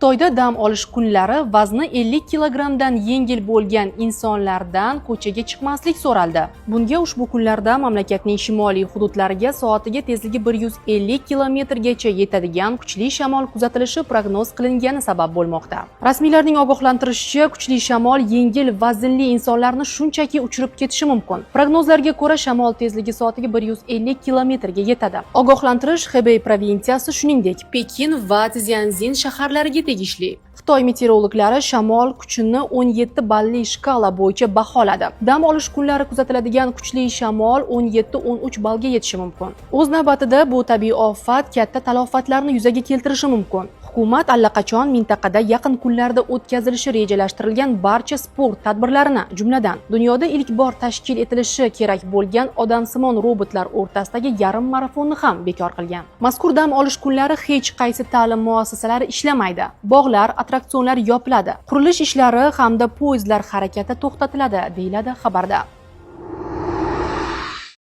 Xitoyda dam olish kunlari vazni 50 kilogrammdan yengil bo'lgan insonlardan ko'chaga chiqmaslik so'raldi. Bunga ushbu kunlarda mamlakatning shimoliy hududlariga soatiga tezligi 150 kilometrgacha yetadigan kuchli shamol kuzatilishi prognoz qilingani sabab bo'lmoqda. Rasmiylarning ogohlantirishicha, kuchli shamol yengil vaznli insonlarni shunchaki uchirib ketishi mumkin. Prognozlarga ko'ra, shamol tezligi soatiga 150 kilometrga yetadi. Ogohlantirish Xebey provinsiyasi, shuningdek, Pekin va Tyanszin shaharlariga tegishli. Xitoy meteorologlari shamol kuchini 17 balli shkala bo'yicha baholadi. Dam olish kunlari kuzatiladigan kuchli shamol 17-13 ballga yetishi mumkin. O'z navbatida bu tabiiy ofat katta talofatlarni yuzaga keltirishi mumkin. Hukumat allaqachon mintaqada yaqin kunlarda o'tkazilishi rejalashtirilgan barcha sport tadbirlarini, jumladan, dunyoda ilk bor tashkil etilishi kerak bo'lgan odamsimon robotlar o'rtasidagi yarim marafonni ham bekor qilgan. Mazkur dam olish kunlari hech qaysi ta'lim muassasalari ishlamaydi. Bog'lar, attraksionlar yopiladi. Qurilish ishlari hamda poyezdlar harakati to'xtatiladi, deyiladi xabarda.